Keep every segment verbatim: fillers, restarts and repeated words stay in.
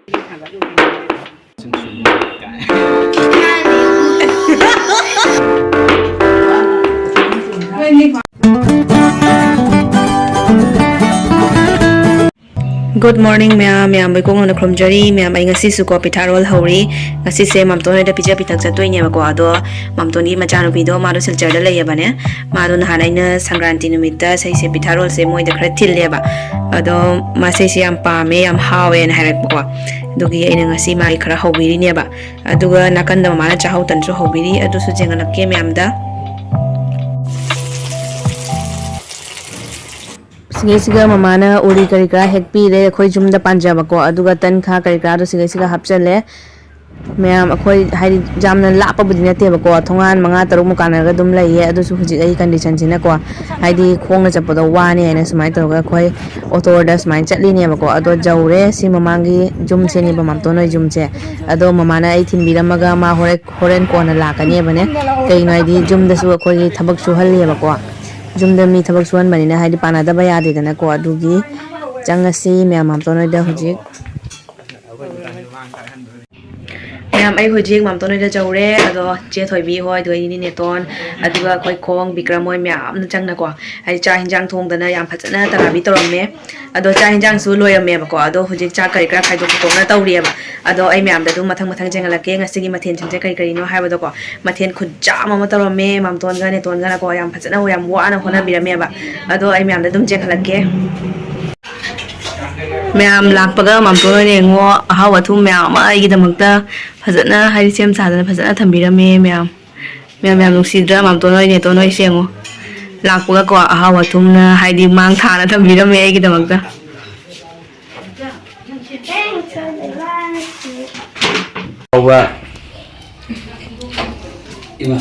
Good morning ꯃꯌꯥꯝ, ꯃꯌꯥꯝꯕꯨ ꯏꯀꯣꯛꯅꯅ ꯈꯨꯔꯨꯝꯖꯔꯤ꯫ ꯃꯌꯥꯝ, ꯑꯩ ꯉꯁꯤꯁꯨ ꯀꯣ ꯄꯤꯊꯥ ꯔꯣꯜ ꯍꯧꯔꯤ꯫ ꯉꯁꯤꯁꯦ ꯃꯥꯝꯇꯣꯟ ꯍꯣꯏꯗ ꯄꯤꯖ ꯄꯤꯊꯛ ꯆꯠꯇꯣꯏꯅꯦꯕꯀꯣ꯫ ꯑꯗꯣ ꯃꯥꯝꯇꯣꯟꯒꯤ ꯃꯆꯥꯅꯨꯄꯤꯗꯣ, ꯃꯥꯗꯣ ꯁꯤꯜꯆꯔꯗ ꯂꯩꯌꯦꯕꯅꯦ꯫ ꯃꯥꯗꯣ ꯅꯍꯥꯟ ꯑꯩꯅ ꯁꯪꯀ꯭ꯔꯥꯟꯇꯤ ꯅꯨꯃꯤꯠꯇ ꯁꯩꯁꯦ ꯄꯤꯊꯥ ꯔꯣꯜꯁꯦ ꯃꯣꯏꯗ ꯈꯔ ꯊꯤꯜꯂꯦꯕ꯫ ꯑꯗꯣ ꯃꯥꯁꯦ ꯁꯤ ꯌꯥꯝ ꯄꯥꯝꯃꯦ, ꯌꯥꯝ ꯍꯥꯎꯋꯦꯅ ꯍꯥꯏꯔꯛꯄꯀꯣ꯫ ꯑꯗꯨꯒꯤ ꯑꯩꯅ ꯉꯁꯤ ꯃꯥꯒꯤ ꯈꯔ ꯍꯧꯕꯤꯔꯤꯅꯦꯕ꯫ ꯑꯗꯨꯒ ꯅꯥꯀꯟꯗ ꯃꯃꯥꯅ ꯆꯥꯍꯧ ꯇꯟꯁꯨ ꯍꯧꯕꯤꯔꯤ, ꯑꯗꯨꯁꯨ ꯌꯦꯡꯍꯜꯂꯛꯀꯦ ꯃꯌꯥꯝꯗ꯫ ꯁꯤꯒꯩꯁꯤꯒ ꯃꯃꯥꯅ ꯎꯔꯤ ꯀꯔꯤ ꯀꯔꯥ ꯍꯦꯛꯄꯤꯔꯦ, ꯑꯩꯈꯣꯏ ꯌꯨꯝꯗ ꯄꯥꯟꯖꯕꯀꯣ꯫ ꯑꯗꯨꯒ ꯇꯟꯈꯥ ꯀꯔꯤ ꯀꯔꯥꯗꯣ ꯁꯤꯒꯩꯁꯤꯒ ꯍꯥꯞꯆꯜꯂꯦ꯫ ꯃꯌꯥꯝ, ꯑꯩꯈꯣꯏ ꯍꯥꯏꯗꯤ ꯌꯥꯝꯅ ꯂꯥꯞꯄꯕꯨꯗꯤ ꯅꯠꯇꯦꯕꯀꯣ, ꯊꯣꯡꯒꯥꯟ ꯃꯉꯥ ꯇꯔꯨꯛꯃꯨꯛ ꯀꯥꯟꯅꯔꯒ ꯑꯗꯨꯝ ꯂꯩꯌꯦ꯫ ꯑꯗꯨꯁꯨ ꯍꯧꯖꯤꯛ ꯑꯩ ꯀꯟꯗꯤꯁꯟꯁꯤꯅꯀꯣ, ꯍꯥꯏꯗꯤ ꯈꯣꯡꯅ ꯆꯠꯄꯗꯣ ꯋꯥꯅꯤ ꯍꯥꯏꯅ ꯁꯨꯃꯥꯏꯅ ꯇꯧꯔꯒ ꯑꯩꯈꯣꯏ ꯑꯣꯇꯣꯗ ꯁꯨꯃꯥꯏꯅ ꯆꯠꯂꯤꯅꯦꯕꯀꯣ꯫ ꯑꯗꯣ ꯌꯧꯔꯦ, ꯁꯤ ꯃꯃꯥꯡꯒꯤ ꯌꯨꯝꯁꯤꯅꯦꯕ, ꯃꯥꯝꯇꯣꯟ ꯍꯣꯏ ꯌꯨꯝꯁꯦ꯫ ꯑꯗꯣ ꯃꯃꯥꯅ ꯑꯩ ꯊꯤꯟꯕꯤꯔꯝꯃꯒ ꯃꯥ ꯍꯣꯔꯦꯟ, ꯍꯣꯔꯦꯟ ꯀꯣꯟꯅ ꯂꯥꯛꯀꯅꯦꯕꯅꯦ꯫ ꯀꯩꯒꯤꯅꯣ ꯍꯥꯏꯗꯤ ꯌꯨꯝꯗꯁꯨ ꯑꯩꯈꯣꯏꯒꯤ ꯊꯕꯛ ꯁꯨꯍꯜꯂꯤꯑꯕꯀꯣ꯫ ꯌꯨꯝꯗ ꯃꯤ ꯊꯕꯛ ꯁꯨꯍꯟꯕꯅꯤꯅ ꯍꯥꯏꯗꯤ ꯄꯥꯟꯅꯗꯕ ꯌꯥꯗꯦꯗꯅꯀꯣ꯫ ꯑꯗꯨꯒꯤ ꯆꯪꯉꯁꯤ ꯃꯌꯥꯝ ꯃꯥꯝꯇꯣꯟ ꯍꯣꯏꯗ ꯍꯧꯖꯤꯛ꯫ ꯃꯌꯥꯝ, ꯑꯩ ꯍꯧꯖꯤꯛ ꯃꯥꯝꯇꯣꯟ ꯍꯣꯏꯗ ꯌꯧꯔꯦ꯫ ꯑꯗꯣ ꯆꯦ ꯊꯣꯏꯕꯤ ꯍꯣꯏ, ꯑꯗꯨꯒ ꯏꯅꯦ ꯅꯦꯇꯣꯟ, ꯑꯗꯨꯒ ꯑꯩꯈꯣꯏ ꯈꯣꯡ ꯕꯤꯀ꯭ꯔꯝ ꯍꯣꯏ ꯃꯌꯥꯝꯅ ꯆꯪꯅꯀꯣ, ꯍꯥꯏꯗꯤ ꯆꯥꯛ ꯍꯤꯟꯖꯥꯡ ꯊꯣꯡꯗꯅ ꯌꯥꯝ ꯐꯖꯅ ꯇꯔꯥꯕꯤ ꯇꯧꯔꯝꯃꯦ꯫ ꯑꯗꯣ ꯆꯥꯛ ꯍꯤꯟꯖꯥꯡꯁꯨ ꯂꯣꯏꯔꯝꯃꯦꯕꯀꯣ꯫ ꯑꯗꯣ ꯍꯧꯖꯤꯛ ꯆꯥꯛ ꯀꯔꯤ ꯀꯔꯥ ꯈꯥꯏꯗꯣꯛ ꯈꯣꯠꯇꯣꯛꯅ ꯇꯧꯔꯤꯑꯕ꯫ ꯑꯗꯣ ꯑꯩ ꯃꯌꯥꯝꯗ ꯑꯗꯨꯝ ꯃꯊꯪ ꯃꯊꯪ ꯌꯦꯡꯍꯜꯂꯛꯀꯦ ꯉꯁꯤꯒꯤ ꯃꯊꯦꯜꯁꯤꯡꯁꯦ ꯀꯔꯤ ꯀꯔꯤꯅꯣ ꯍꯥꯏꯕꯗꯣꯀꯣ꯫ ꯃꯊꯦꯜ ꯈꯨꯠ ꯆꯥꯝ ꯑꯃ ꯇꯧꯔꯝꯃꯦ ꯃꯥꯝꯇꯣꯟꯒ ꯅꯦꯇꯣꯟꯒꯅꯀꯣ꯫ ꯌꯥꯝ ꯐꯖꯅ, ꯌꯥꯝ ꯋꯥꯅ ꯍꯣꯠꯅꯕꯤꯔꯝꯃꯦꯕ꯫ ꯑꯗꯣ ꯑꯩ ꯃꯌꯥꯝꯗ ꯑꯗꯨꯝ ꯆꯦꯟꯈꯠꯂꯛꯀꯦ꯫ ꯃꯌꯥꯝ ꯂꯥꯛꯄꯒ ꯃꯥꯝꯇꯣꯟ ꯍꯣꯏꯅ ꯌꯦꯡꯉꯣ, ꯑꯍꯥꯎ ꯑꯊꯨꯝ ꯃꯌꯥꯝ ꯑꯃ ꯑꯩꯒꯤꯗꯃꯛꯇ ꯐꯖꯅ, ꯍꯥꯏꯗꯤ, ꯁꯦꯝ ꯁꯥꯗꯅ ꯐꯖꯅ ꯊꯝꯕꯤꯔꯝꯃꯦ ꯃꯌꯥꯝ꯫ ꯃꯌꯥꯝ, ꯌꯥꯝ ꯅꯨꯡꯁꯤꯗ꯭ꯔꯥ ꯃꯥꯝꯇꯣꯟ ꯍꯣꯏ, ꯅꯦꯇꯣꯟ ꯍꯣꯏꯁꯦ ꯌꯦꯡꯉꯣ꯫ ꯂꯥꯛꯄꯒꯀꯣ ꯑꯍꯥꯎ ꯑꯊꯨꯝꯅ, ꯍꯥꯏꯗꯤ, ꯃꯥꯡ ꯊꯥꯅ ꯊꯝꯕꯤꯔꯝꯃꯦ ꯑꯩꯒꯤꯗꯃꯛꯇ꯫ ꯍꯥꯎꯕ꯫ ꯏꯃꯥ꯫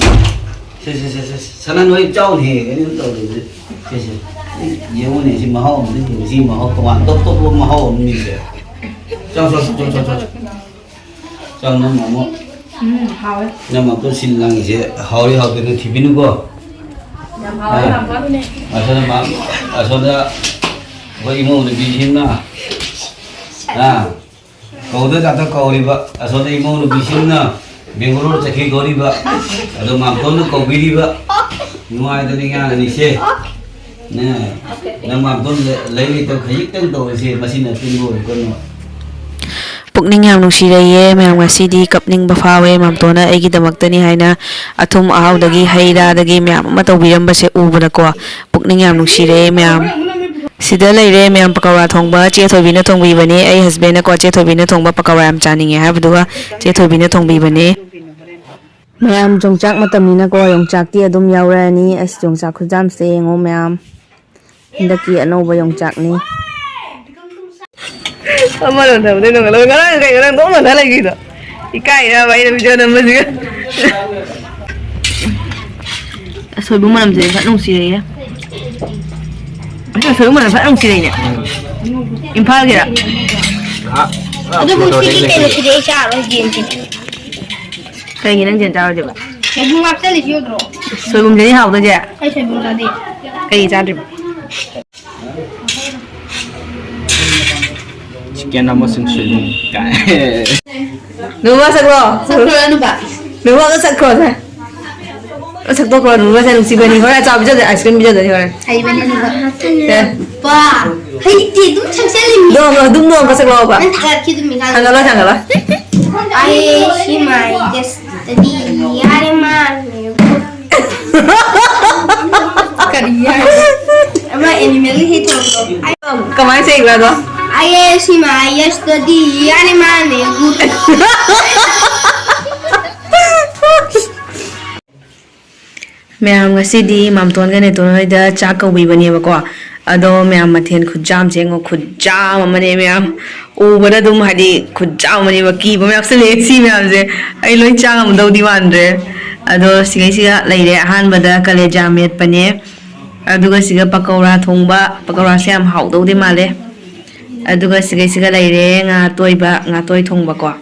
ꯁꯦ, ꯁꯦ, ꯁꯦ, ꯁꯦ, ꯁꯦ꯫ ꯁꯅꯥ ꯅꯣꯏ ꯆꯥꯎꯅꯦꯍꯦ, ꯀꯩꯅꯣ ꯇꯧꯔꯤꯁꯦ꯫ ꯁꯦ, ꯁꯦ꯫ ꯌꯦꯡꯉꯨꯅꯦ, ꯁꯤ ꯃꯍꯥꯎ ꯑꯃꯗꯤ ꯌꯦꯡꯉꯨ, ꯁꯤ ꯃꯍꯥꯎ ꯇꯣꯉꯥꯟ ꯇꯣꯞ ꯇꯣꯞꯄ ꯃꯍꯥꯎ ꯑꯃꯅꯤꯁꯦ꯫ ꯆꯥꯎ, ꯆꯥꯎ, ꯆꯥꯎ, ꯆꯥꯎ, ꯆꯥꯎ, ꯆꯥꯎ꯫ ꯆꯥꯎ, ꯅꯪ ꯃꯣꯃꯣ꯫ ꯎꯝ, ꯍꯥꯎꯋꯦ꯫ ꯅꯪ ꯃꯇꯣꯟ ꯁꯤꯜ ꯂꯥꯡꯉꯤꯁꯦ ꯍꯥꯎꯔꯤ ꯍꯥꯎꯇꯦ ꯅꯪ ꯊꯤꯕꯤꯅꯨꯀꯣ꯫ ꯌꯥꯝ ꯍꯥꯎꯋꯦ, ꯑꯥ꯫ ꯌꯥꯝ ꯍꯥꯎꯋꯦ꯫ ꯑꯁꯣꯝꯗ ꯃꯥ-, ꯑꯁꯣꯝꯗ ꯑꯩꯈꯣꯏ ꯏꯃꯧ ꯅꯨꯄꯤꯁꯤꯡꯅ, ꯑꯥ, ꯀꯧꯗ ꯉꯥꯛꯇ ꯀꯧꯔꯤꯕ, ꯑꯁꯣꯝꯗ ꯏꯃꯧ ꯅꯨꯄꯤꯁꯤꯡꯅ ꯕꯦꯡꯒꯂꯣꯔ ꯆꯠꯈꯤꯗꯣꯔꯤꯕ, ꯑꯗꯣ ꯃꯥꯝꯇꯣꯟꯅ ꯀꯧꯕꯤꯔꯤꯕ, ꯅꯨꯡꯉꯥꯏꯗꯅ ꯏꯉꯥꯡ ꯑꯅꯤꯁꯦ꯫ ꯅꯦ, ꯅꯪ ꯃꯥꯝꯇꯣꯟ ꯂꯩ-, ꯂꯩ ꯂꯩꯇꯕ ꯈꯖꯤꯛꯇꯪ ꯇꯧꯔꯤꯁꯦ, ꯃꯁꯤꯅ ꯑꯄꯤꯟꯕ ꯑꯣꯏꯔꯛꯀꯅꯨ꯫ ꯄꯨꯛꯅꯤꯡ ꯌꯥꯝ ꯅꯨꯡꯁꯤꯔꯛꯏꯌꯦ ꯃꯌꯥꯝ, ꯉꯁꯤꯗꯤ ꯀꯞꯅꯤꯡꯕ ꯐꯥꯎꯋꯦ꯫ ꯃꯥꯝꯇꯣꯟꯅ ꯑꯩꯒꯤꯗꯃꯛꯇꯅꯤ ꯍꯥꯏꯅ ꯑꯊꯨꯝ ꯑꯍꯥꯎꯗꯒꯤ ꯍꯩ ꯔꯥꯗꯒꯤ ꯃꯌꯥꯝ ꯑꯃ ꯇꯧꯕꯤꯔꯝꯕꯁꯦ ꯎꯕꯗꯀꯣ ꯄꯨꯛꯅꯤꯡ ꯌꯥꯝ ꯅꯨꯡꯁꯤꯔꯛꯑꯦ ꯃꯌꯥꯝ꯫ ꯁꯤꯗ ꯂꯩꯔꯦ ꯃꯌꯥꯝ, ꯄꯀꯧꯔꯥ ꯊꯣꯡꯕ ꯆꯦ ꯊꯣꯏꯕꯤꯅ ꯊꯣꯡꯕꯤꯕꯅꯦ꯫ ꯑꯩ ꯍꯁꯕꯦꯟꯅꯀꯣ ꯆꯦ ꯊꯣꯏꯕꯤꯅ ꯊꯣꯡꯕ ꯄꯀꯧꯔꯥ ꯌꯥꯝ ꯆꯥꯅꯤꯡꯉꯦ ꯍꯥꯏꯕꯗꯨꯒ ꯆꯦ ꯊꯣꯏꯕꯤꯅ ꯊꯣꯡꯕꯤꯕꯅꯦ꯫ ꯃꯌꯥꯝ ꯌꯣꯡꯆꯥꯛ ꯃꯇꯝꯅꯤꯅꯀꯣ ꯌꯣꯡꯆꯥꯛꯇꯤ ꯑꯗꯨꯝ ꯌꯥꯎꯔꯛꯑꯅꯤ꯫ ꯑꯁ, ꯌꯣꯡꯆꯥꯛ ꯈꯨꯖꯥꯝꯁꯦ ꯌꯦꯡꯉꯣ ꯃꯌꯥꯝ꯫ ꯍꯟꯗꯛꯀꯤ ꯑꯅꯧꯕ ꯌꯣꯡꯆꯥꯛꯅꯤ꯫ ꯑꯃꯔꯣꯝꯗ ꯍꯥꯏꯕꯗꯤ ꯅꯣꯡꯉꯥꯜꯂꯣꯏ ꯉꯔꯥꯡ ꯀꯩꯅꯣ ꯅꯪ ꯑꯗꯨꯝ ꯃꯟꯊ ꯂꯩꯈꯤꯗꯣ? ꯏꯀꯥꯏꯔꯕ ꯑꯩꯅ ꯚꯤꯗꯤꯑꯣ ꯅꯝꯕꯁꯤꯒ꯫ ꯑꯁꯣꯏꯕ ꯃꯅꯝꯁꯦ ꯐꯖꯅ ꯅꯨꯡꯁꯤꯔꯛꯑꯦ꯫ ꯑꯁ, ꯑꯁꯣꯏꯕ ꯃꯅꯝ ꯐꯖꯅ ꯅꯨꯡꯁꯤꯔꯛꯏꯅꯦ꯫ ꯏꯝꯐꯥꯜꯒꯤꯔ? ꯑꯗꯨꯕꯨ ꯁꯤꯗꯤ ꯀꯩꯅꯣ, ꯁꯤꯗꯤ ꯑꯩ ꯆꯥꯔꯣꯏ, ꯌꯦꯟꯁꯤꯗꯤ꯫ ꯀꯩꯒꯤ ꯅꯪ ꯌꯦꯟ ꯆꯥꯔꯣꯏꯗꯣꯏꯕ? ꯁꯣꯏꯕꯨꯝ ꯍꯥꯞꯆꯜꯂꯤꯁꯤ ꯎꯗ꯭ꯔꯣ? ꯁꯣꯏꯕꯨꯝꯗꯗꯤ ꯍꯥꯎꯗꯣꯏꯁꯦ? ꯑꯩ ꯁꯣꯏꯕꯨꯝ ꯆꯥꯗꯦ꯫ ꯀꯩꯒꯤ ꯆꯥꯗ꯭ꯔꯤꯕ? ꯆꯤꯛꯀꯟ ꯑꯃꯁꯨꯡ ꯁꯣꯏꯕꯨꯝ ꯀꯥꯏ꯫ ꯅꯨꯄꯥ ꯁꯛꯂꯣ꯫ ꯁꯛꯈ꯭ꯔꯣ, ꯅꯨꯄꯥ꯫ ꯅꯨꯄꯥꯒ ꯁꯛꯈ꯭ꯔꯣ, ꯁꯦ꯫ ꯁꯛꯇꯣꯛꯈ꯭ꯔꯣ, ꯅꯨꯄꯥꯁꯦ ꯅꯨꯡꯁꯤꯕꯅꯤ꯫ ꯍꯣꯔꯦꯟ ꯑꯆꯥ ꯄꯤꯖꯗꯣꯏ, ꯑꯥꯏꯁ ꯀ꯭ꯔꯤꯝ ꯄꯤꯖꯗꯣꯏꯅꯤ ꯍꯣꯔꯦꯟ꯫ ꯍꯩꯕꯅꯦ, ꯅꯨꯄꯥ꯫ ꯁꯦ꯫ ꯄꯥ꯫ ꯍꯩꯇꯦ, ꯑꯗꯨꯝ ꯁꯛꯆꯜꯂꯤꯅꯤ꯫ ꯅꯣꯡ, ꯑꯗꯨꯝ ꯅꯣꯡꯒ ꯁꯛꯂꯛꯑꯣꯕ꯫ ꯅꯪ ꯊꯥꯒꯠꯈꯤ ꯑꯗꯨꯝ ꯏꯀꯥꯏ꯫ ꯊꯥꯡꯒꯠꯂꯣ, ꯊꯥꯡꯒꯠꯂꯣ꯫ ꯑꯩ ꯁꯤ ꯃꯥꯏ ꯇꯦꯁꯇꯗꯤ ꯌꯥꯔꯦ ꯃꯥ꯫ ꯀꯔꯤ ꯍꯥꯏꯅꯣ? ꯑꯃ ꯑꯦꯅꯤꯃꯦꯜꯒꯤ ꯍꯤꯠ ꯇꯧꯕꯗꯣ꯫ ꯀꯃꯥꯏꯅ ꯁꯛꯏꯕ ꯑꯗꯣ? I S my study animal. ꯃꯌꯥꯝ, ꯉꯁꯤꯗꯤ ꯃꯥꯝꯇꯣꯟꯒ ꯅꯦꯇꯣꯟ ꯍꯣꯏꯗ ꯆꯥꯛ ꯀꯧꯕꯤꯕꯅꯦꯕꯀꯣ꯫ ꯑꯗꯣ ꯃꯌꯥꯝ, ꯃꯊꯦꯜ ꯈꯨꯠꯆꯥꯝꯁꯦ ꯌꯦꯡꯉꯣ, ꯈꯨꯠꯆꯥꯝ ꯑꯃꯅꯦ ꯃꯌꯥꯝ꯫ ꯎꯕꯗ ꯑꯗꯨꯝ ꯍꯥꯏꯗꯤ ꯈꯨꯠꯆꯥꯝ ꯑꯃꯅꯦꯕ, ꯀꯤꯕ ꯑꯃ ꯌꯥꯎꯁꯜꯂꯛꯑꯦ ꯁꯤ ꯃꯌꯥꯝꯁꯦ꯫ ꯑꯩ ꯂꯣꯏ ꯆꯥ ꯉꯝꯗꯧꯗꯤ ꯃꯥꯟꯗ꯭ꯔꯦ꯫ ꯑꯗꯣ ꯁꯤꯈꯩꯁꯤꯒ ꯂꯩꯔꯦ꯫ ꯑꯍꯥꯟꯕꯗ ꯀꯂꯦꯖꯥ ꯃꯦꯠꯄꯅꯦ, ꯑꯗꯨꯒ ꯁꯤꯒ ꯄꯀꯧꯔꯥ ꯊꯣꯡꯕ, ꯄꯀꯧꯔꯥꯁꯦ ꯌꯥꯝ ꯍꯥꯎꯗꯧꯗꯤ ꯃꯥꯜꯂꯦ꯫ ꯑꯗꯨꯒ ꯁꯤꯒꯩꯁꯤꯒ ꯂꯩꯔꯦ ꯉꯥ ꯑꯇꯣꯏꯕ, ꯉꯥꯇꯣꯏ ꯊꯣꯡꯕꯀꯣ꯫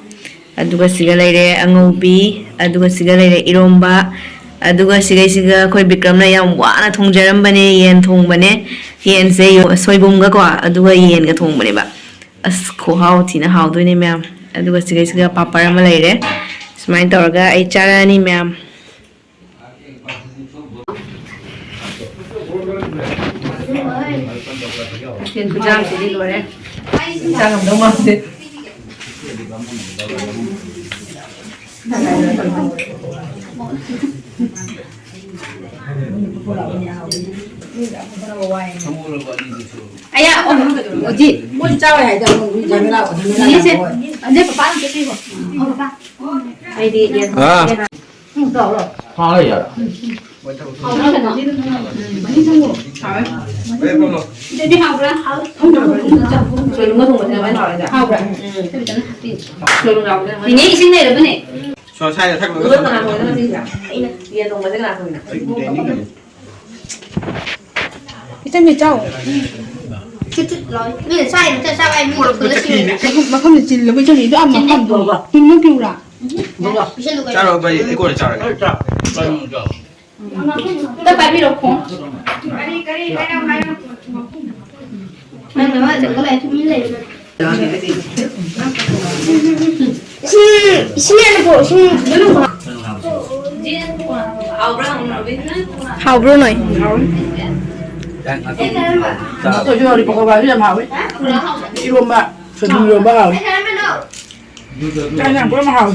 ꯑꯗꯨꯒ ꯁꯤꯒ ꯂꯩꯔꯦ ꯑꯉꯧꯕꯤ, ꯑꯗꯨꯒ ꯁꯤꯒ ꯂꯩꯔꯦ ꯏꯔꯣꯝꯕ, ꯑꯗꯨꯒ ꯁꯤꯒꯩꯁꯤꯒ ꯑꯩꯈꯣꯏ ꯕꯤꯀ꯭ꯔꯝꯅ ꯌꯥꯝ ꯋꯥꯅ ꯊꯣꯡꯖꯔꯝꯕꯅꯦ, ꯌꯦꯟ ꯊꯣꯡꯕꯅꯦ꯫ ꯌꯦꯟꯁꯦ ꯌꯣ-, ꯁꯣꯏꯕꯨꯝꯒꯀꯣ, ꯑꯗꯨꯒ ꯌꯦꯟꯒ ꯊꯣꯡꯕꯅꯦꯕ꯫ ꯑꯁ, ꯈꯨꯍꯥꯎ ꯊꯤꯅ ꯍꯥꯎꯗꯣꯏꯅꯦ, ꯃꯌꯥꯝ꯫ ꯑꯗꯨꯒ ꯁꯤꯒꯩꯁꯤꯒ ꯄꯥꯄꯔ ꯑꯃ ꯂꯩꯔꯦ꯫ ꯁꯨꯃꯥꯏꯅ ꯇꯧꯔꯒ ꯑꯩ ꯆꯥꯔꯛꯑꯅꯤ, ꯃꯌꯥꯝ꯫ ꯃꯊꯦꯜ ꯈꯨꯌꯥꯝꯁꯤꯗꯤ ꯂꯣꯏꯔꯦ꯫ ꯆꯥ ꯉꯝꯗꯧ ꯃꯥꯟꯗꯦ꯫ ꯑꯌꯥ, ꯑꯣ, ꯍꯧꯖꯤꯛ꯫ ꯃꯣꯏ ꯆꯥꯎꯋꯦ ꯍꯥꯏꯗ, ꯃꯣꯏ ꯖꯃꯤꯂꯥ, ꯖꯃꯤꯂꯥ ꯅꯦꯅꯦꯁꯦ, ꯌꯥꯝ ꯍꯣꯏ꯫ ꯑꯗꯩ ꯄꯄꯥ ꯑꯝꯇ ꯄꯤꯈꯣ꯫ ꯑꯣ, ꯄꯄꯥ꯫ ꯑꯩꯗꯤ ꯌꯦꯟ꯫ ꯑꯥ꯫ ꯐꯥꯔꯦ ꯌꯥꯔꯦ꯫ ꯁꯣꯏꯕꯨꯝꯒ ꯊꯣꯡꯕꯁꯦ ꯀꯃꯥꯏꯅ ꯍꯥꯎꯔꯤꯖꯥꯠꯅꯣ? ꯍꯥꯎꯕ꯭ꯔꯥ? ꯁꯣꯏꯕꯨꯝ ꯌꯥꯎꯕꯅꯦ꯫ ꯅꯦꯅꯦ, ꯏꯁꯤꯡ ꯂꯩꯔꯕꯅꯦ꯫ ꯁꯣ-, ꯁ꯭ꯋꯥꯏꯗ ꯊꯛꯅꯕ ꯂꯨꯗꯣ ꯀꯅꯥ ꯊꯝꯃꯦ꯫ ꯊꯣꯡꯉꯤꯅꯣ ꯉꯁꯤꯁꯦ? ꯑꯩꯅ꯫ ꯌꯦꯟ ꯊꯣꯡꯕꯁꯦ ꯀꯅꯥ ꯊꯣꯡꯉꯤꯅꯣ? ꯑꯩ ꯎꯗꯦ, ꯅꯤꯡꯉꯤꯅꯦ꯫ ꯏꯆꯟꯒꯤ ꯆꯥꯎ꯫ ꯆꯨꯠ ꯆꯨꯠ ꯂꯥꯎꯋꯦ꯫ ꯃꯤꯅ ꯆꯥꯏ ꯅꯠꯇ꯭ꯔ ꯆꯥꯕ ꯍꯥꯏ ꯃꯤ ꯈꯣꯠꯄ ꯄꯨꯂꯞ ꯆꯠꯈꯤꯅꯦ꯫ ꯁꯤꯔꯦ꯫ ꯃꯐꯝ-, ꯃꯐꯝꯗꯤ ꯆꯤꯜꯂꯕ ꯏꯆꯟꯒꯤ꯫ ꯑꯗꯨ ꯌꯥꯝ ꯆꯤꯜꯂꯦ꯫ ꯃꯐꯝꯗꯣ꯫ ꯄꯤꯌꯨꯔꯥ? ꯄꯤꯁꯜꯂꯨ ꯀꯩꯅꯣ꯫ ꯆꯥꯔꯣ, ꯚꯥꯏ, ꯑꯩ ꯀꯣꯟꯅ ꯆꯥꯔꯒꯦ꯫ ꯑꯝꯇ ꯄꯥꯏꯕꯤꯔꯛꯑꯣ ꯈꯣꯡ꯫ ꯀꯔꯤ, ꯀꯔꯤ, ꯍꯥꯏꯔꯣ, ꯍꯥꯏꯔꯣ꯫ ꯅꯪ ꯅꯃꯥ ꯆꯠꯄ ꯂꯥꯏ ꯇꯨꯃꯤꯟ ꯂꯩꯌꯨ ꯅꯪ꯫ ꯏꯁꯤꯡ, ꯏꯁꯤꯡ ꯍꯥꯟꯅ ꯄꯨꯔꯛꯑꯣ, ꯏꯁꯤꯡ ꯐꯖꯅ ꯄꯨꯔꯛꯑꯣ꯫ ꯍꯥꯎꯕ꯭ꯔꯣ ꯅꯣꯏ? ꯉꯥꯇꯣꯏꯁꯨ ꯌꯥꯎꯔꯤ, ꯄꯀꯧꯕꯥꯁꯨ ꯌꯥꯝ ꯍꯥꯎꯋꯤ꯫ ꯏꯔꯣꯝꯕ, ꯁꯣꯏꯕꯨꯝ ꯏꯔꯣꯝꯕ ꯍꯥꯎꯋꯤ꯫ ꯆꯥꯛ ꯌꯥꯝ ꯄꯨꯔꯥ ꯍꯥꯎꯋꯤ꯫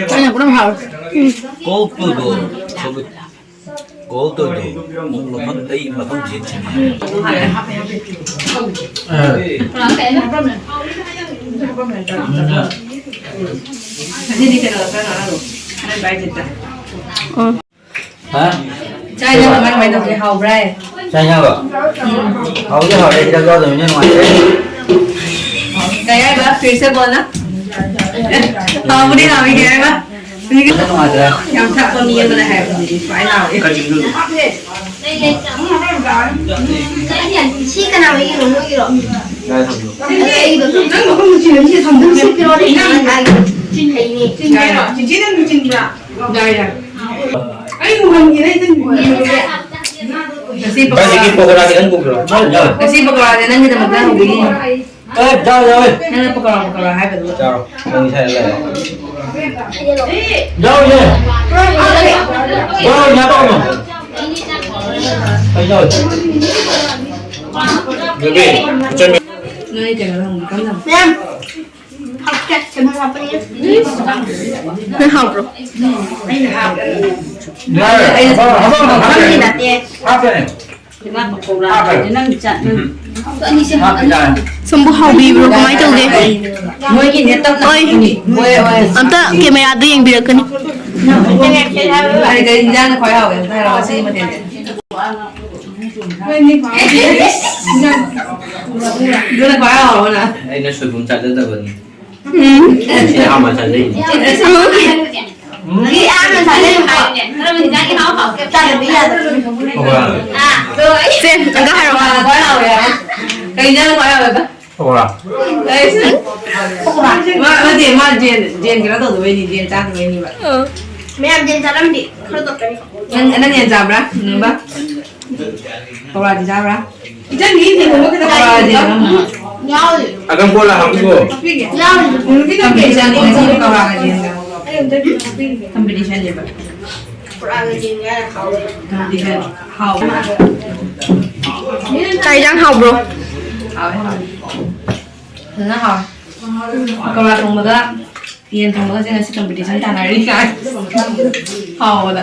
ꯆꯥꯛ ꯌꯥꯝ ꯄꯨꯔꯥ ꯍꯥꯎꯋꯤ꯫ ꯎꯝ꯫ Call to the, call to the, ꯃꯐꯝ, ꯑꯩ ꯃꯐꯝ ꯆꯦꯟ ꯆꯦꯟ꯫ ꯉꯁꯤꯗꯤ ꯀꯩꯅꯣ ꯈꯔ ꯉꯥꯡꯍꯜꯂꯣ꯫ ꯅꯪ ꯚꯥꯏ ꯆꯠꯇ꯫ ꯎꯝ꯫ ꯍꯥ? ꯆꯥꯛ ꯏꯟꯖꯥꯡ ꯀꯃꯥꯏ ꯀꯃꯥꯏ ꯇꯧꯒꯦ? ꯍꯥꯎꯕ꯭ꯔꯥ? ꯆꯥꯛ ꯏꯟꯖꯥꯡꯂꯣ? ꯎꯝ꯫ ꯍꯥꯎꯗꯤ ꯍꯥꯎꯔꯦ, ꯍꯤꯗꯥꯛ ꯌꯥꯎꯗꯕꯅꯤꯅ ꯅꯨꯡꯉꯥꯏꯇꯦ꯫ ꯀꯩ ꯍꯥꯏꯕ? ꯐꯤꯔꯁꯦ ꯕꯣꯜꯅ? ꯍꯥꯎꯕꯨꯗꯤ ꯍꯥꯎꯏ, ꯀꯩ ꯍꯥꯏꯕ? ꯍꯤꯗꯥꯛ ꯅꯨꯡꯉꯥꯏꯇ꯭ꯔꯦ꯫ ꯌꯥꯝ ꯊꯛꯄ ꯃꯤ ꯑꯃꯅ ꯍꯥꯏꯕꯗꯨꯗꯤ ꯁꯨꯃꯥꯏꯅ ꯍꯥꯎꯋꯦ꯫ ꯁꯤ ꯀꯅꯥ ꯍꯣꯏꯒꯤꯅꯣ? ꯅꯣꯏꯒꯤꯔꯣ? ꯀꯥꯏ ꯊꯝꯃꯤꯅꯣ? ꯑꯗꯣ ꯑꯩꯒꯤꯗꯣ ꯅꯪ ꯃꯐꯝꯗ ꯆꯤꯟꯅꯕꯤꯁꯦ ꯊꯝꯗꯣꯏꯁꯦ꯫ ꯁꯤ ꯄꯤꯔꯛꯑꯣꯅꯦ, ꯏꯅꯥꯎ ꯍꯥꯏꯒꯦ꯫ ꯍꯩꯅꯦ꯫ ꯆꯤꯟꯕ꯭ꯔꯣ? ꯆꯤꯆꯦ ꯅꯪ ꯆꯤꯟꯕ꯭ꯔꯥ? ꯌꯥꯔꯦ, ꯌꯥꯔꯦ꯫ ꯑꯩ ꯎꯍꯟꯒꯦꯅꯦ, ꯑꯩ ꯆꯤꯟꯕ꯭ꯔꯥ? ꯉꯁꯤ ꯄꯀꯧꯔꯥ, ꯚꯥꯏ, ꯄꯀꯧꯔꯥꯁꯦ ꯅꯪꯒꯤꯗꯃꯛꯇ ꯍꯧꯕꯤꯔꯤ꯫ ꯆꯥꯔꯣ, ꯆꯥꯔꯣ, ꯆꯥꯔꯣ꯫ ꯅꯪꯅ ꯄꯀꯧꯔꯥ, ꯄꯀꯧꯔꯥ ꯍꯥꯏꯕꯗꯨ꯫ ꯆꯥꯔꯣ, ꯅꯪ ꯏꯁꯥ ꯂꯩꯔꯦ꯫ ꯌꯥꯎꯔꯤꯁꯦ꯫ ꯌꯥꯎꯔꯤꯁꯦ, ꯌꯥꯎꯔꯤꯁꯦ꯫ ꯑꯩ ꯌꯥꯎꯔꯤ꯫ ꯕꯦꯕꯤ, ꯏꯆꯟ꯫ ꯅꯣꯏ ꯀꯩꯅꯣ ꯍꯪꯕ ꯀꯟꯅ꯫ ꯃꯦꯝ, ꯍꯥꯞꯀꯦ, ꯀꯩꯅꯣ ꯍꯥꯞꯄꯅꯤ꯫ ꯅꯪ ꯍꯥꯎꯕ꯭ꯔꯣ? ꯌꯥꯔꯦ꯫ ꯑꯩꯅ ꯍꯥꯞꯄꯅꯤ꯫ ꯍꯥꯞꯄꯅꯤ꯫ ꯁꯣꯝꯕꯨ ꯍꯥꯎꯕꯤꯕ꯭ꯔꯣ? ꯀꯃꯥꯏ ꯇꯧꯒꯦ? ꯃꯣꯏꯒꯤꯅꯦ, ꯇꯞꯅ ꯍꯣꯏ꯫ ꯍꯣꯏ, ꯍꯣꯏ꯫ ꯑꯝꯇ ꯀꯦꯃꯦꯔꯥꯗ ꯌꯦꯡꯕꯤꯔꯛꯀꯅꯤ꯫ ꯀꯔꯤ, ꯀꯔꯤ ꯏꯟꯖꯥꯡꯅ ꯈ꯭ꯋꯥꯏ ꯍꯥꯎꯒꯦ? ꯑꯝꯇ ꯍꯥꯏꯔꯛꯑꯣ, ꯉꯁꯤꯒꯤ ꯃꯊꯦꯜꯁꯦ꯫ ꯑꯗꯨꯅ ꯈ꯭ꯋꯥꯏ ꯍꯥꯎꯕꯅ꯫ ꯑꯩꯅ ꯁꯣꯏꯕꯨꯝ ꯆꯥꯖꯗꯕꯅꯤ꯫ ꯎꯝ꯫ ꯑꯩ ꯑꯍꯥꯟꯕ ꯆꯥꯖꯩꯅꯤ꯫ ꯎꯝ꯫ ꯃꯤ ꯑꯍꯥꯟꯕ ꯆꯥꯖꯩꯅꯤꯀꯣ꯫ ꯆꯥꯗꯕ ꯌꯥꯗꯕꯅꯤ꯫ ꯄꯀꯧꯔꯥ꯫ ꯁꯦ, ꯑꯝꯇ ꯍꯥꯏꯔꯛꯑꯣ꯫ ꯀꯩ ꯏꯟꯖꯥꯡ ꯈ꯭ꯋꯥꯏ ꯍꯥꯎꯋꯦꯕ? ꯄꯀꯧꯔꯥ꯫ ꯑꯩꯁꯦ꯫ ꯃꯥ, ꯅꯠꯇꯦ, ꯃꯥ ꯖꯦꯟ, ꯖꯦꯟ ꯀꯩꯅꯣ ꯇꯧꯗꯕꯩꯅꯤ, ꯖꯦꯟ ꯆꯥꯗꯕꯩꯅꯤꯕ꯫ ꯑ꯫ ꯃꯌꯥꯝ ꯖꯦꯟ ꯆꯥꯔꯝꯗꯤ ꯈꯔ ꯇꯧꯔꯛꯀꯅꯤ꯫ ꯅꯪ, ꯅꯪ ꯌꯦꯟ ꯆꯥꯕ꯭ꯔꯥ, ꯅꯨꯡꯕ? ꯄꯀꯧꯔꯥꯗꯤ ꯆꯥꯕ꯭ꯔꯥ? ꯏꯆꯟꯒꯤ ꯌꯦꯟ ꯊꯣꯡꯕ ꯈꯤꯇꯪ ꯄꯀꯧꯔꯥꯗꯤ ꯆꯥꯏꯌꯦ꯫ ꯑꯗꯨꯝ ꯌꯥꯎꯗꯦ꯫ ꯑꯗꯨꯝ ꯀꯣꯜꯂ ꯍꯥꯞꯄꯨꯀꯣ꯫ ꯌꯥꯎꯗꯦ꯫ ꯅꯨꯡꯗꯤ ꯅꯠꯇꯦ꯫ ꯀꯝꯄꯤꯇꯤꯁꯟꯅꯤ ꯉꯁꯤ ꯄꯀꯧꯔꯥꯒ ꯌꯦꯟꯒ꯫ ꯑꯩ ꯑꯝꯇ ꯄꯤꯔꯛꯑꯣ꯫ ꯀꯝꯄꯤꯇꯤꯁꯟꯅꯦꯕ꯫ ꯄꯀꯧꯔꯥꯒ ꯌꯦꯟꯒ ꯍꯥꯎꯋꯦ꯫ ꯀꯝꯄꯤꯇꯤꯁꯟ꯫ ꯍꯥꯎꯕ꯫ ꯆꯥꯛ ꯏꯟꯖꯥꯡ ꯍꯥꯎꯕ꯭ꯔꯣ? ꯍꯥꯎꯋꯦ, ꯍꯥꯎꯋꯦ꯫ ꯐꯖꯅ ꯍꯥꯎꯋꯦ꯫ ꯄꯀꯧꯔꯥ ꯊꯣꯡꯕꯒ ꯌꯦꯟ ꯊꯣꯡꯕꯒꯁꯦ ꯉꯁꯤ ꯀꯝꯄꯤꯇꯤꯁꯟ ꯇꯥꯟꯅꯔꯤ ꯀꯥꯏ꯫ ꯍꯥꯎꯕꯗ꯫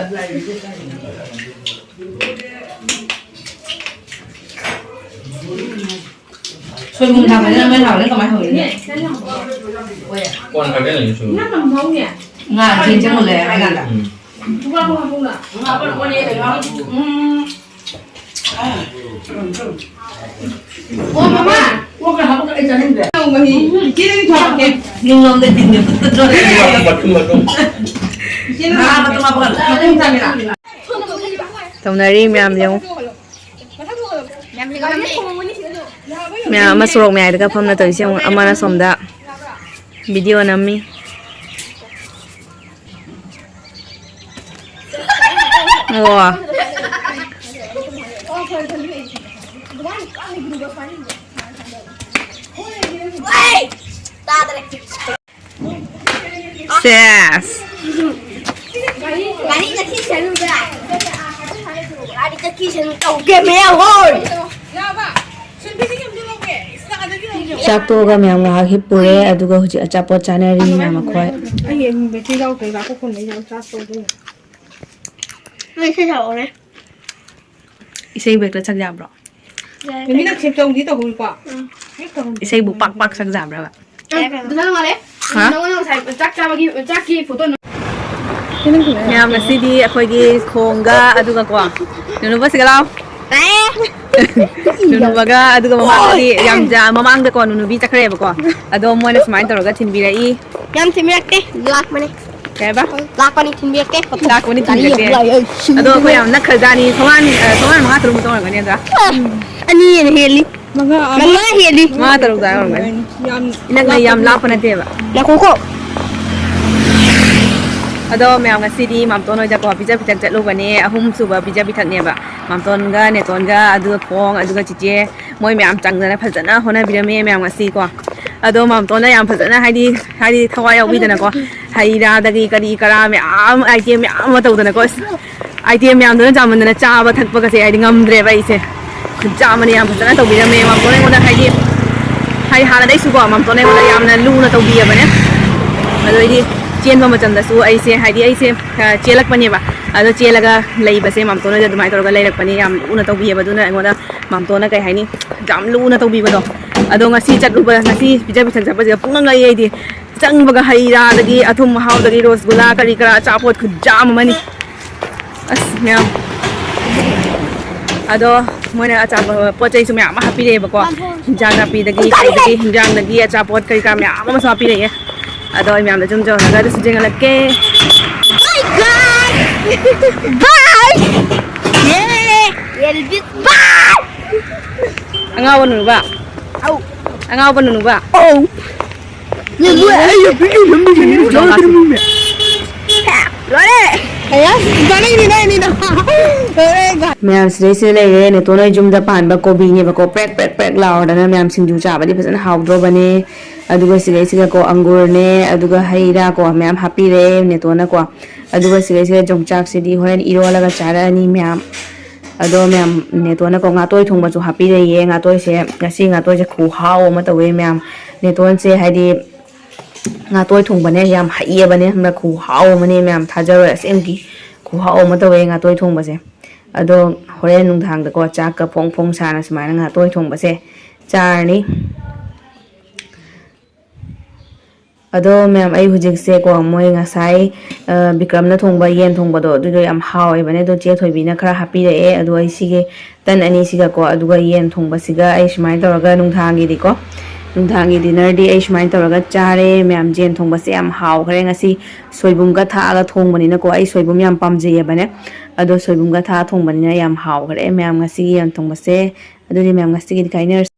ꯁꯣꯏꯕꯨꯝ ꯊꯥꯛꯄꯁꯤꯅ ꯃꯣꯏ ꯍꯥꯎꯔꯤꯅ ꯀꯃꯥꯏꯅ ꯍꯧꯔꯤꯅꯣ? ꯀꯣꯟ ꯈꯛꯇ ꯂꯩ ꯁꯣꯏꯕꯨꯝ꯫ ꯉꯥ ꯆꯦꯡ ꯆꯪꯉꯨ ꯂꯩꯔꯦ ꯍꯥꯏ ꯀꯥꯟꯗ꯫ ꯎꯝ꯫ ꯎꯝ꯫ ꯑꯣ, ꯃꯃꯥ꯫ ꯅꯨꯡꯂꯣꯝꯗ ꯇꯤꯟꯒ ꯃꯇꯨꯝ ꯃꯇꯨꯝ꯫ ꯉꯥ ꯃꯇꯨꯝ ꯍꯥꯞꯄꯒ ꯃꯇꯨꯝ ꯆꯥꯃꯤꯟꯅ꯫ ꯇꯧꯅꯔꯤ ꯃꯌꯥꯝ ꯌꯦꯡꯉꯨ꯫ ꯃꯌꯥꯝ ꯑꯃ ꯁꯣꯔꯣꯛ ꯃꯌꯥꯏꯗꯒ ꯐꯝꯅ ꯇꯧꯔꯤꯁꯦ ꯌꯦꯡꯉꯨ꯫ ꯑꯃꯅ ꯁꯣꯝꯗ ꯚꯤꯗꯤꯑꯣ ꯅꯝꯃꯤ꯫ ꯑꯣ꯫ ꯁꯦꯁ꯫ ꯒꯥꯔꯤ ꯆꯠꯈꯤꯁꯅꯨꯗ꯫ ꯒꯥꯔꯤ ꯆꯠꯈꯤꯁꯅꯨ ꯇꯧꯒꯦ ꯃꯌꯥꯝ ꯍꯣꯏ꯫ ꯆꯥꯛ ꯇꯣꯛꯑꯒ ꯃꯌꯥꯝ ꯉꯥꯏꯍꯥꯛ ꯍꯤꯞꯄꯨꯔꯦ, ꯑꯗꯨꯒ ꯍꯧꯖꯤꯛ ꯑꯆꯥꯄꯣꯠ ꯆꯥꯅꯔꯤ ꯃꯌꯥꯝ ꯃꯈꯣꯏ꯫ ꯑꯩ ꯕꯦꯇ꯭ꯔꯤ ꯌꯥꯎꯗ꯭ꯔꯦ, ꯉꯥꯏꯈꯣ, ꯐꯣꯟ ꯂꯩ ꯌꯥꯎ ꯆꯥꯔꯖ ꯇꯧꯗꯣꯏꯅꯦ꯫ ꯅꯣꯏ ꯏꯁꯩ ꯁꯛꯂꯛꯑꯣꯅꯦ꯫ ꯏꯁꯩꯕꯨ ꯍꯦꯛꯇ ꯁꯛ ꯌꯥꯕ꯭ꯔꯣ? ꯌꯥꯏ꯫ ꯃꯤꯅ ꯁꯦꯞ ꯇꯧꯗꯤ ꯇꯧꯍꯧꯏꯀꯣ? ꯎꯝ꯫ ꯍꯦꯛ ꯇꯧꯍꯧꯗꯦ꯫ ꯏꯁꯩꯕꯨ ꯄꯥꯛ ꯄꯥꯛ ꯁꯛ ꯌꯥꯕ꯭ꯔꯕ? ꯌꯥꯏ, ꯀꯩꯅꯣ꯫ ꯍꯥ? ꯅꯉꯣꯟꯗ ꯉꯁꯥꯏ ꯆꯥꯛ ꯆꯥꯕꯒꯤ, ꯆꯥꯛꯀꯤ ꯐꯣꯇꯣ ꯅ- ꯃꯌꯥꯝ, ꯉꯁꯤꯗꯤ ꯑꯩꯈꯣꯏꯒꯤ ꯈꯣꯡꯒ ꯑꯗꯨꯒꯀꯣ, ꯅꯨꯅꯨꯕ ꯁꯤꯒ ꯂꯥꯎ꯫ ꯇꯥꯏꯌꯦ꯫ ꯅꯨꯅꯨꯕꯒ ꯑꯗꯨꯒ ꯃꯃꯥꯡꯗꯗꯤ ꯌꯥꯝ ꯖ-, ꯃꯃꯥꯡꯗꯀꯣ ꯅꯨꯅꯨꯕꯤ ꯆꯠꯈ꯭ꯔꯦꯕꯀꯣ꯫ ꯑꯗꯣ ꯃꯣꯏꯅ ꯁꯨꯃꯥꯏꯅ ꯇꯧꯔꯒ ꯊꯤꯟꯕꯤꯔꯛꯏ꯫ ꯌꯥꯝ ꯊꯤꯟꯕꯤꯔꯛꯇꯦ, ꯂꯥꯛꯄꯅꯦ꯫ ꯀꯩ ꯍꯥꯏꯕ? ꯂꯥꯛꯄꯅꯤ, ꯊꯤꯟꯕꯤꯔꯛꯀꯦ꯫ ꯂꯥꯛꯄꯅꯤ, ꯒꯥꯔꯤ ꯊꯤꯟꯕꯤꯔꯛꯀꯦ꯫ ꯑꯃꯨꯛ ꯂꯥꯛꯑꯦ꯫ ꯑꯗꯣ ꯑꯩꯈꯣꯏ ꯌꯥꯝ ꯅꯛꯈ꯭ꯔꯖꯥꯠꯅꯤ꯫ ꯊꯣꯡꯒꯥꯟ, ꯑ, ꯊꯣꯡꯒꯥꯟ ꯃꯉꯥ ꯇꯔꯨꯛꯃꯨꯛꯇ ꯑꯣꯏꯔꯝꯒꯅꯤ, ꯅꯠꯇ꯭ꯔꯥ? ꯑꯅꯤ ꯍꯦꯟꯅ ꯍꯦꯜꯂꯤ꯫ ꯃꯉꯥ ꯑꯃ꯫ ꯃꯉꯥ ꯍꯦꯜꯂꯤ꯫ ꯃꯉꯥ ꯇꯔꯨꯛ ꯑꯗꯥꯏ ꯑꯣꯏꯔꯝꯒꯅꯤ꯫ ꯌꯥꯝ ꯏꯅꯛ ꯅꯛ, ꯌꯥꯝ ꯂꯥꯞꯄ ꯅꯠꯇꯦꯕ꯫ ꯉꯥꯏꯈꯣꯀꯣ꯫ ꯑꯗꯣ ꯃꯌꯥꯝ, ꯉꯁꯤꯗꯤ ꯃꯥꯝꯇꯣꯟ ꯍꯣꯏꯗꯀꯣ ꯄꯤꯖ ꯄꯤꯊꯛ ꯆꯠꯂꯨꯕꯅꯦ꯫ ꯑꯍꯨꯝꯁꯨꯕ ꯄꯤꯖ ꯄꯤꯊꯛꯅꯦꯕ꯫ ꯃꯥꯝꯇꯣꯟꯒ ꯅꯦꯇꯣꯟꯒ ꯑꯗꯨꯒ ꯈꯣꯡ ꯑꯗꯨꯒ ꯆꯤꯆꯦ, ꯃꯣꯏ ꯃꯌꯥꯝ ꯆꯪꯗꯅ ꯐꯖꯅ ꯍꯣꯠꯅꯕꯤꯔꯝꯃꯦ ꯃꯌꯥꯝ ꯉꯁꯤꯀꯣ꯫ ꯑꯗꯣ ꯃꯥꯝꯇꯣꯟꯅ ꯌꯥꯝ ꯐꯖꯅ ꯍꯥꯏꯗꯤ, ꯍꯥꯏꯗꯤ ꯊꯋꯥꯏ ꯌꯥꯎꯕꯤꯗꯅꯀꯣ꯫ ꯍꯩ ꯔꯥꯗꯒꯤ ꯀꯔꯤ ꯀꯔꯥ ꯃꯌꯥꯝ, item ꯃꯌꯥꯝ ꯑꯃ ꯇꯧꯗꯅꯀꯣ꯫ ꯑꯁ, item ꯃꯌꯥꯝꯗꯨꯅ ꯆꯥꯃꯟꯗꯅ ꯆꯥꯕ ꯊꯛꯄꯒꯁꯦ ꯍꯥꯏꯗꯤ ꯉꯝꯗ꯭ꯔꯦꯕ ꯑꯩꯁꯦ꯫ ꯈꯨꯠꯆꯥ ꯑꯃꯅ ꯌꯥꯝ ꯐꯖꯅ ꯇꯧꯕꯤꯔꯝꯃꯦ ꯃꯥꯝꯇꯣꯟ ꯑꯩꯉꯣꯟꯗ, ꯍꯥꯏꯗꯤ, ꯍꯥꯏꯗꯤ ꯍꯥꯟꯅꯗꯩꯁꯨꯀꯣ ꯃꯥꯝꯇꯣꯟ ꯑꯩꯉꯣꯟꯗ ꯌꯥꯝꯅ ꯂꯨꯅ ꯇꯧꯕꯤꯑꯕꯅꯦ꯫ ꯑꯗꯨꯗꯩꯗꯤ ꯆꯦꯟꯕ ꯃꯇꯝꯗꯁꯨ ꯑꯩꯁꯦ, ꯍꯥꯏꯗꯤ ꯑꯩꯁꯦ, ꯑ, ꯆꯦꯜꯂꯛꯄꯅꯦꯕ꯫ ꯑꯗꯣ ꯆꯦꯜꯂꯒ ꯂꯩꯕꯁꯦ ꯃꯥꯝꯇꯣꯟ ꯍꯣꯏꯗ ꯑꯗꯨꯃꯥꯏꯅ ꯇꯧꯔꯒ ꯂꯩꯔꯛꯄꯅꯦ꯫ ꯌꯥꯝ ꯂꯨꯅ ꯇꯧꯕꯤꯑꯕ꯫ ꯑꯗꯨꯅ ꯑꯩꯉꯣꯟꯗ ꯃꯥꯝꯇꯣꯟꯅ ꯀꯩ ꯍꯥꯏꯅꯤ, ꯌꯥꯝ ꯂꯨꯅ ꯇꯧꯕꯤꯕꯗꯣ꯫ ꯑꯗꯣ ꯉꯁꯤ ꯆꯠꯂꯨꯕ, ꯉꯁꯤ ꯄꯤꯖ ꯄꯤꯊꯛ ꯆꯠꯄꯁꯤꯗ ꯄꯨꯡꯉꯩ ꯑꯩꯗꯤ ꯆꯪꯕꯒ ꯍꯩ ꯔꯥꯗꯒꯤ, ꯑꯊꯨꯝ ꯑꯍꯥꯎꯗꯒꯤ, ꯔꯣꯁꯒꯨꯂꯥ, ꯀꯔꯤ ꯀꯔꯥ, ꯑꯆꯥꯄꯣꯠ ꯈꯨꯟꯖꯥꯝ ꯑꯃꯅꯤ꯫ ꯑꯁ, ꯃꯌꯥꯝ꯫ ꯑꯗꯣ ꯃꯣꯏꯅ ꯑꯆꯥꯄꯣꯠ, ꯄꯣꯠ ꯆꯩꯁꯨ ꯃꯌꯥꯝ ꯑꯃ ꯍꯥꯞꯄꯤꯔꯛꯑꯦꯕꯀꯣ꯫ ꯍꯤꯟꯖꯥꯡ ꯅꯥꯄꯤꯗꯒꯤ, ꯀꯩꯗꯒꯤ, ꯍꯤꯟꯖꯥꯡꯗꯒꯤ ꯑꯆꯥꯄꯣꯠ ꯀꯔꯤ ꯀꯔꯥ ꯃꯌꯥꯝ ꯑꯃꯁꯨ ꯍꯥꯞꯄꯤꯔꯛꯑꯦ꯫ ꯑꯗꯣ ꯑꯩ ꯃꯌꯥꯝꯗ ꯁꯨꯝ ꯌꯧꯍꯜꯂꯒ ꯑꯗꯨꯁꯨ ꯌꯦꯡꯍꯜꯂꯛꯀꯦ꯫ Bye, guys! Bye! ꯌꯦ! ꯌꯦꯜꯕꯤꯠ! Bye! ꯑꯉꯥꯎꯕ ꯅꯨꯅꯨꯕ꯫ ꯑꯧ꯫ ꯑꯉꯥꯎꯕ ꯅꯨꯅꯨꯕ꯫ ꯑꯧ꯫ ꯂꯣꯏꯔꯦ꯫ ꯃꯌꯥꯝ ꯁꯤꯗꯩꯁꯤꯗ ꯂꯩꯔꯦ, ꯅꯦꯇꯣꯟ ꯍꯣꯏ ꯌꯨꯝꯗ ꯄꯥꯟꯕ ꯀꯣꯕꯤꯅꯦꯕꯀꯣ, ꯄ꯭ꯔꯦꯛ ꯄ꯭ꯔꯦꯛ ꯄ꯭ꯔꯦꯛ ꯂꯥꯎꯔꯗꯅ꯫ ꯃꯌꯥꯝ ꯁꯤꯡꯖꯨ ꯆꯥꯕꯗꯤ ꯐꯖꯅ ꯍꯥꯎꯗ꯭ꯔꯣꯕꯅꯦ꯫ ꯑꯗꯨꯒ ꯁꯤꯗꯩꯁꯤꯗꯀꯣ ꯑꯪꯒꯨꯔꯅꯦ, ꯑꯗꯨꯒ ꯍꯩ ꯔꯥ ꯀꯣ ꯃꯌꯥꯝ ꯍꯥꯞꯄꯤꯔꯦ ꯅꯦꯇꯣꯟꯅꯀꯣ꯫ ꯑꯗꯨꯒ ꯁꯤꯗꯩꯁꯤꯗ ꯌꯣꯡꯆꯥꯛꯁꯤꯗꯤ ꯍꯣꯔꯦꯟ ꯏꯔꯣꯜꯂꯒ ꯆꯥꯔꯛꯑꯅꯤ ꯃꯌꯥꯝ꯫ ꯑꯗꯣ ꯃꯌꯥꯝ, ꯅꯦꯇꯣꯟꯅꯀꯣ ꯉꯥꯇꯣꯏ ꯊꯣꯡꯕꯁꯨ ꯍꯥꯞꯄꯤꯔꯛꯑꯦ꯫ ꯉꯥꯇꯣꯏꯁꯦ, ꯉꯁꯤ ꯉꯥꯇꯣꯏꯁꯦ ꯈꯨꯍꯥꯎ ꯑꯃ ꯇꯧꯋꯦ ꯃꯌꯥꯝ꯫ ꯅꯦꯇꯣꯟꯁꯦ ꯍꯥꯏꯗꯤ ꯉꯥꯇꯣꯏ ꯊꯣꯡꯕꯅꯦ ꯌꯥꯝ ꯍꯩꯌꯦꯕꯅꯦ, ꯈꯪꯕ꯭ꯔꯥ? ꯈꯨꯍꯥꯎ ꯑꯃꯅꯦ ꯃꯌꯥꯝ, ꯊꯥꯖꯔꯣꯏ, ꯑꯁꯦꯡꯀꯤ ꯈꯨꯍꯥꯎ ꯑꯃ ꯇꯧꯋꯦ ꯉꯥꯇꯣꯏ ꯊꯣꯡꯕꯁꯦ꯫ ꯑꯗꯣ ꯍꯣꯔꯦꯟ ꯅꯨꯡꯗꯥꯡꯗꯀꯣ ꯆꯥꯛꯀ ꯐꯣꯡ ꯐꯣꯡ ꯁꯥꯅ ꯁꯨꯃꯥꯏꯅ ꯉꯥꯇꯣꯏ ꯊꯣꯡꯕꯁꯦ ꯆꯥꯔꯅꯤ꯫ ꯑꯗꯣ ꯃꯌꯥꯝ, ꯑꯩ ꯍꯧꯖꯤꯛꯁꯦꯀꯣ, ꯃꯣꯏ ꯉꯁꯥꯏ, ꯑ, ꯕꯤꯀ꯭ꯔꯝꯅ ꯊꯣꯡꯕ ꯌꯦꯟ ꯊꯣꯡꯕꯗꯣ, ꯑꯗꯨꯗꯣ ꯌꯥꯝ ꯍꯥꯎꯋꯦꯕꯅꯦ꯫ ꯑꯗꯣ ꯆꯦ ꯊꯣꯏꯕꯤꯅ ꯈꯔ ꯍꯥꯞꯄꯤꯔꯛꯑꯦ꯫ ꯑꯗꯣ ꯑꯩ ꯁꯤꯒꯤ ꯇꯟ ꯑꯅꯤꯁꯤꯒꯀꯣ, ꯑꯗꯨꯒ ꯌꯦꯟ ꯊꯣꯡꯕꯁꯤꯒ ꯑꯩ ꯁꯨꯃꯥꯏꯅ ꯇꯧꯔꯒ ꯅꯨꯡꯗꯥꯡꯒꯤꯗꯤꯀꯣ, ꯅꯨꯡꯗꯥꯡꯒꯤ dinnerꯗꯤ ꯑꯩ ꯁꯨꯃꯥꯏꯅ ꯇꯧꯔꯒ ꯆꯥꯔꯦ꯫ ꯃꯌꯥꯝ, ꯌꯦꯟ ꯊꯣꯡꯕꯁꯦ ꯌꯥꯝ ꯍꯥꯎꯈ꯭ꯔꯦ ꯉꯁꯤ꯫ ꯁꯣꯏꯕꯨꯝꯒ ꯊꯥꯛꯑꯒ ꯊꯣꯡꯕꯅꯤꯅꯀꯣ, ꯑꯩ ꯁꯣꯏꯕꯨꯝ ꯌꯥꯝ ꯄꯥꯝꯖꯩꯌꯦꯕꯅꯦ꯫ ꯑꯗꯣ ꯁꯣꯏꯕꯨꯝꯒ ꯊꯥꯛꯑ ꯊꯣꯡꯕꯅꯤꯅ ꯌꯥꯝ ꯍꯥꯎꯈ꯭ꯔꯦ ꯃꯌꯥꯝ, ꯉꯁꯤꯒꯤ ꯌꯦꯟ ꯊꯣꯡꯕꯁꯦ꯫ ꯑꯗꯨꯗꯤ ꯃꯌꯥꯝ, ꯉꯁꯤꯒꯤꯗꯤ ꯀꯥꯏꯅꯔꯁꯤ꯫